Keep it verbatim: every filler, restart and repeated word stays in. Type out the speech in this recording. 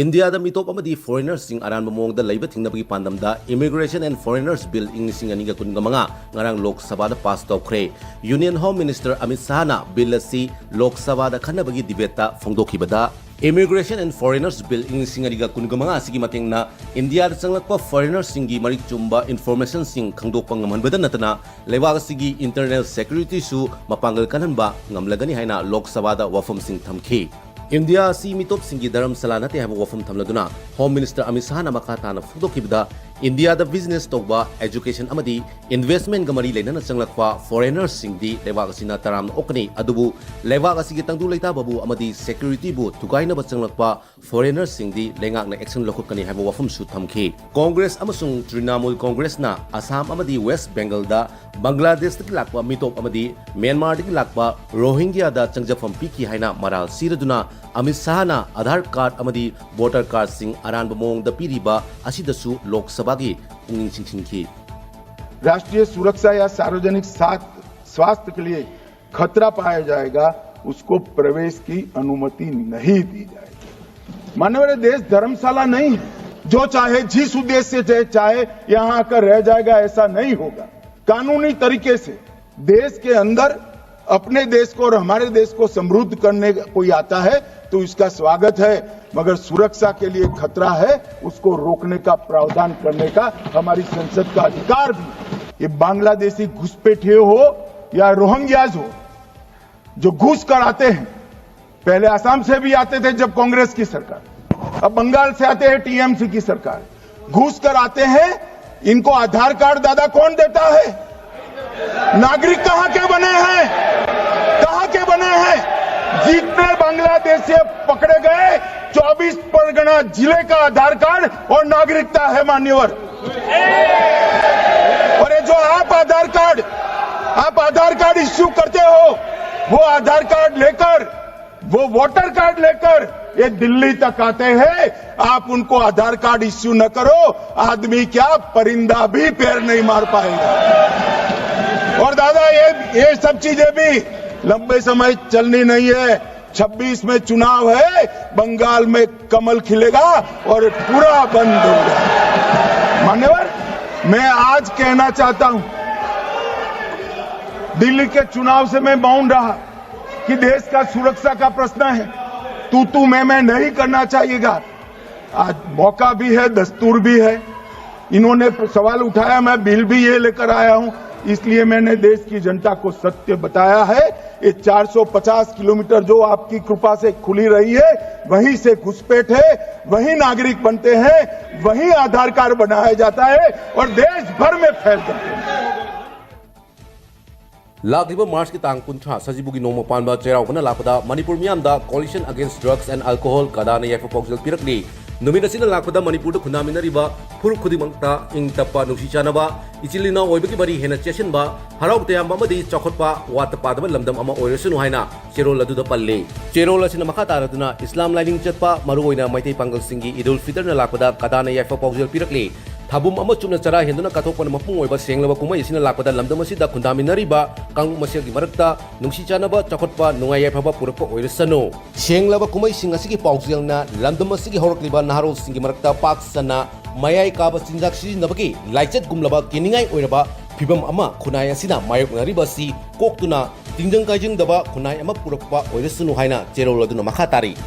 ꯏꯟꯗꯤꯌꯥꯗ ꯃꯤꯇꯣꯞ ꯑꯃꯗꯤ ꯐꯣꯔꯦꯅꯔꯁꯤꯡ ꯑꯔꯥꯟꯕ ꯃꯑꯣꯡꯗ ꯂꯩꯕ ꯊꯤꯡꯅꯕꯒꯤ ꯄꯥꯟꯗꯝꯗ Immigration and Foreigners Bill ꯏꯪ ꯂꯤꯁꯤꯡ ꯑꯅꯤꯒ ꯀꯨꯟꯒ ꯃꯉꯥ ꯉꯔꯥꯡ ꯂꯣꯛ ꯁꯚꯥꯗ ꯄꯥꯁ ꯇꯧꯈ꯭ꯔꯦ꯫ ꯌꯨꯅꯤꯌꯟ ꯍꯣꯝ ꯃꯤꯅꯤꯁꯇꯔ ꯑꯃꯤꯠ ꯁꯥꯍꯅ ꯕꯤꯜ ꯑꯁꯤ ꯂꯣꯛ ꯁꯚꯥꯗ ꯈꯟꯅꯕꯒꯤ ꯗꯤꯕꯦꯠꯇ ꯐꯣꯡꯗꯣꯛꯈꯤꯕꯗ, Immigration and Foreigners Bill ꯏꯪ ꯂꯤꯁꯤꯡ ꯑꯅꯤꯒ ꯀꯨꯟꯒ ꯃꯉꯥ ꯑꯁꯤꯒꯤ ꯃꯇꯦꯡꯅ ꯏꯟꯗꯤꯌꯥꯗ ꯆꯪꯂꯛꯄ ꯐꯣꯔꯦꯅꯔꯁꯤꯡꯒꯤ ꯃꯔꯤꯛ ꯆꯨꯝꯕ ꯏꯟꯐꯣꯔꯃꯦꯁꯟꯁꯤꯡ ꯈꯪꯗꯣꯛꯄ ꯉꯝꯍꯟꯕꯗ ꯅꯠꯇꯅ ꯂꯩꯕꯥꯛ ꯑꯁꯤꯒꯤ ꯏꯟꯇꯔꯅꯦꯜ ꯁꯦꯀ꯭ꯌꯨꯔꯤꯇꯤꯁꯨ ꯃꯄꯥꯡꯒꯜ ꯀꯜꯍꯟꯕ ꯉꯝꯂꯒꯅꯤ ꯍꯥꯏꯅ ꯂꯣꯛ ꯁꯚꯥꯗ ꯋꯥꯐꯝꯁꯤꯡ ꯊꯝꯈꯤ꯫ ꯏꯟꯗꯤꯌꯥ ꯑꯁꯤ ꯃꯤꯇꯣꯞꯁꯤꯡꯒꯤ ꯙꯔꯝꯁꯥꯂꯥ ꯅꯠꯇꯦ ꯍꯥꯏꯕ ꯋꯥꯐꯝ ꯊꯝꯂꯗꯨꯅ ꯍꯣꯝ ꯃꯤꯅꯤꯁꯇꯔ ꯑꯃꯤꯠ ꯁꯥꯍꯅ ꯃꯈꯥ ꯇꯥꯅ ꯐꯣꯡꯗꯣꯛꯈꯤꯕꯗ, ꯏꯟꯗꯤꯌꯥꯗ ꯕꯤꯖꯤꯅꯦꯁ ꯇꯧꯕ, ꯑꯦꯖꯨꯀꯦꯁꯟ ꯑꯃꯗꯤ ꯏꯟꯚꯦꯁ꯭ꯠꯃꯦꯟꯠꯒ ꯃꯔꯤ ꯂꯩꯅꯅ ꯆꯪꯂꯛꯄ ꯐꯣꯔꯦꯅꯔꯁꯤꯡꯗꯤ ꯂꯩꯕꯥꯛ ꯑꯁꯤꯅ ꯇꯔꯥꯝꯅ ꯑꯣꯛꯀꯅꯤ, ꯑꯗꯨꯕꯨ ꯂꯩꯕꯥꯛ ꯑꯁꯤꯒꯤ ꯇꯪꯗꯨ ꯂꯩꯇꯥꯕꯕꯨ ꯑꯃꯗꯤ ꯁꯦꯀ꯭ꯌꯨꯔꯤꯇꯤꯕꯨ ꯊꯨꯒꯥꯏꯅꯕ ꯆꯪꯂꯛꯄ ꯐꯣꯔꯦꯅꯔꯁꯤꯡꯗꯤ ꯂꯩꯉꯥꯛꯅ ꯑꯦꯛꯁꯟ ꯂꯧꯈꯠꯀꯅꯤ ꯍꯥꯏꯕ ꯋꯥꯐꯝꯁꯨ ꯊꯝꯈꯤ꯫ ꯀꯣꯡꯒ꯭ꯔꯦꯁ ꯑꯃꯁꯨꯡ ꯇ꯭ꯔꯤꯅꯥꯃꯨꯜ ꯀꯣꯡꯒ꯭ꯔꯦꯁꯅ ꯑꯁꯥꯝ ꯑꯃꯗꯤ ꯋꯦꯁ꯭ꯠ ꯕꯦꯡꯒꯜꯗ ꯕꯪꯒ꯭ꯂꯥꯗꯦꯁꯇꯒꯤ ꯂꯥꯛꯄ ꯃꯤꯇꯣꯞ ꯑꯃꯗꯤ ꯃ꯭ꯌꯥꯟꯃꯥꯔꯗꯒꯤ ꯂꯥꯛꯄ ꯔꯣꯍꯤꯡꯒ꯭ꯌꯥꯗ ꯆꯪꯖꯐꯝ ꯄꯤꯈꯤ ꯍꯥꯏꯅ ꯃꯔꯥꯜ ꯁꯤꯔꯗꯨꯅ ꯑꯃꯤꯠ ꯁꯥꯍꯅ ꯑꯥꯙꯥꯔ ꯀꯥꯔꯗ ꯑꯃꯗꯤ ꯚꯣꯇꯔ ꯀꯥꯔꯗꯁꯤꯡ ꯑꯔꯥꯟꯕ ꯃꯑꯣꯡꯗ ꯄꯤꯔꯤꯕ ꯑꯁꯤꯗꯁꯨ ꯂꯣꯛ ꯁꯚꯥꯒꯤ ꯄꯨꯛꯅꯤꯡ ꯆꯤꯡꯁꯤꯟꯈꯤ꯫ राष्ट्रीय सुरक्षा या सार्वजनिक साथ स्वास्थ्य के लिए खतरा पाया जाएगा, उसको प्रवेश की अनुमति नहीं दी जाएगी। माननीय देश धर्मशाला नहीं है, जो चाहे जिस उद्देश्य से चाहे यहाँ आकर रह जाएगा, ऐसा नहीं होगा। कानूनी तरीके से देश के अंदर अपने देश को और हमारे देश को समृद्ध करने कोई आता है तो इसका स्वागत है, मगर सुरक्षा के लिए खतरा है, उसको रोकने का प्रावधान करने का हमारी संसद का अधिकार भी है। ये बांग्लादेशी घुसपैठिए हो या रोहिंग्याज हो, जो घुस कर आते हैं, पहले आसाम से भी आते थे जब कांग्रेस की सरकार, अब बंगाल से आते हैं टीएमसी की सरकार, घुस कर आते हैं। इनको आधार कार्ड दादा कौन देता है? नागरिक कहां के बने हैं? कहां के बने हैं? जितने बांग्लादेशी पकड़े गए, चौबीस परगना जिले का आधार कार्ड और नागरिकता है, मान्यवर। और ये जो आप आधार कार्ड, आप आधार कार्ड इश्यू करते हो, वो आधार कार्ड लेकर, वो वोटर कार्ड लेकर ये दिल्ली तक आते हैं, आप उनको आधार कार्ड इश्यू न करो, आदमी क्या, परिंदा भी पैर नहीं मार पाएगा। और दादा, ये ये सब चीजें भी लंबे समय चलनी नहीं है। छब्बीस में चुनाव है, बंगाल में कमल खिलेगा और पूरा बंद होगा। मान्यवर, मैं आज कहना चाहता हूं, दिल्ली के चुनाव से मैं मौन रहा कि देश का सुरक्षा का प्रश्न है, तू तू मैं मैं नहीं करना चाहिएगा। आज मौका भी है, दस्तूर भी है। इन्होंने सवाल उठाया, मैं बिल भी ये लेकर आया हूं, इसलिए मैंने देश की जनता को सत्य बताया है। ये चार सौ पचास किलोमीटर जो आपकी कृपा से खुली रही है, वहीं से घुसपैठ है, वहीं नागरिक बनते हैं, वहीं आधार कार्ड बनाया जाता है और देश भर में फैल जाते हैं। ꯂꯥꯛꯂꯤꯕ ꯃꯥꯔꯆꯀꯤ ꯇꯥꯡ ꯀꯨꯟꯊ꯭ꯔꯥ ꯁꯖꯤꯕꯨꯒꯤ ꯅꯣꯡꯃ ꯄꯥꯟꯕ ꯆꯩꯔꯥꯎꯕꯅ ꯂꯥꯛꯄꯗ ꯃꯅꯤꯄꯨꯔ ꯃꯤꯌꯥꯝꯗ Coalition Against Drugs and Alcohol, ꯀꯗꯥꯅ ꯌꯥꯏꯐ ꯄꯥꯎꯖꯦꯜ ꯄꯤꯔꯛꯂꯤ꯫ ꯅꯨꯃꯤꯠ ꯑꯁꯤꯅ ꯂꯥꯛꯄꯗ ꯃꯅꯤꯄꯨꯔꯗ ꯈꯨꯟꯗꯥꯃꯤꯟꯅꯔꯤꯕ ꯐꯨꯔꯨꯞ ꯈꯨꯗꯤꯡꯃꯛꯇ ꯏꯪ ꯇꯞꯄ, ꯅꯨꯡꯁꯤ ꯆꯥꯟꯅꯕ, ꯏꯆꯤꯜ ꯏꯅꯥꯎ ꯑꯣꯏꯕꯒꯤ ꯃꯔꯤ ꯍꯦꯟꯅ ꯆꯦꯠꯁꯤꯟꯕ, ꯍꯔꯥꯎ ꯇꯌꯥꯝꯕ ꯑꯃꯗꯤ ꯆꯥꯎꯈꯠꯄ ꯋꯥꯠꯇ ꯄꯥꯗꯕ ꯂꯝꯗꯝ ꯑꯃ ꯑꯣꯏꯔꯁꯅꯨ ꯍꯥꯏꯅ ꯆꯦꯔꯣꯜ ꯑꯗꯨꯗ ꯄꯜꯂꯤ꯫ ꯆꯦꯔꯣꯜ ꯑꯁꯤꯅ ꯃꯈꯥ ꯇꯥꯔꯗꯨꯅ ꯏꯁꯂꯥꯝ ꯂꯥꯏꯅꯤꯡ ꯆꯠꯄ, ꯃꯔꯨꯑꯣꯏꯅ ꯃꯩꯇꯩ ꯄꯥꯡꯒꯜꯁꯤꯡꯒꯤ ꯏꯗꯨꯜ ꯐꯤꯇꯔꯅ ꯂꯥꯛꯄꯗ ꯀꯗꯥꯅ ꯌꯥꯏꯐ ꯄꯥꯎꯖꯦꯜ ꯄꯤꯔꯛꯂꯤ꯫ ꯊꯥꯕꯨꯝ ꯑꯃ ꯆꯨꯞꯅ ꯆꯔꯥ ꯍꯦꯟꯗꯨꯅ ꯀꯠꯊꯣꯛꯄꯅ ꯃꯄꯨꯡ ꯑꯣꯏꯕ ꯁꯦꯡꯂꯕ ꯀꯨꯝꯍꯩ ꯑꯁꯤꯅ ꯂꯥꯛꯄꯗ ꯂꯝꯗꯝ ꯑꯁꯤꯗ ꯈꯨꯟꯗꯥꯃꯤꯟꯅꯔꯤꯕ ꯀꯥꯡꯂꯨꯞ ꯃꯁꯦꯜꯒꯤ ꯃꯔꯛꯇ ꯅꯨꯡꯁꯤ ꯆꯥꯟꯅꯕ, ꯆꯥꯎꯈꯠꯄ, ꯅꯨꯡꯉꯥꯏ ꯌꯥꯏꯐꯕ ꯄꯨꯔꯛꯄ ꯑꯣꯏꯔꯁꯅꯨ꯫ ꯁꯦꯡꯂꯕ ꯀꯨꯝꯍꯩꯁꯤꯡ ꯑꯁꯤꯒꯤ ꯄꯥꯎꯖꯦꯜꯅ ꯂꯝꯗꯝ ꯑꯁꯤꯒꯤ ꯍꯧꯔꯛꯂꯤꯕ ꯅꯍꯥꯔꯣꯜꯁꯤꯡꯒꯤ ꯃꯔꯛꯇ ꯄꯥꯛ ꯁꯟꯅ ꯃꯌꯥꯏ ꯀꯥꯕ ꯆꯤꯟꯖꯥꯛ ꯁꯤꯖꯤꯟꯅꯕꯒꯤ ꯂꯥꯏꯆꯠꯒꯨꯝꯂꯕ ꯀꯤꯅꯤꯡꯉꯥꯏ ꯑꯣꯏꯔꯕ ꯐꯤꯕꯝ ꯑꯃ ꯈꯨꯟꯅꯥꯏ ꯑꯁꯤꯅ ꯃꯥꯌꯣꯛꯅꯔꯤꯕ ꯑꯁꯤ ꯀꯣꯛꯇꯨꯅ ꯇꯤꯟꯖꯪ ꯀꯥꯏꯖꯪꯗꯕ ꯈꯨꯟꯅꯥꯏ ꯑꯃ ꯄꯨꯔꯛꯄ ꯑꯣꯏꯔꯁꯅꯨ ꯍꯥꯏꯅ ꯆꯦꯔꯣꯜ ꯑꯗꯨꯅ ꯃꯈꯥ ꯇꯥꯔꯤ꯫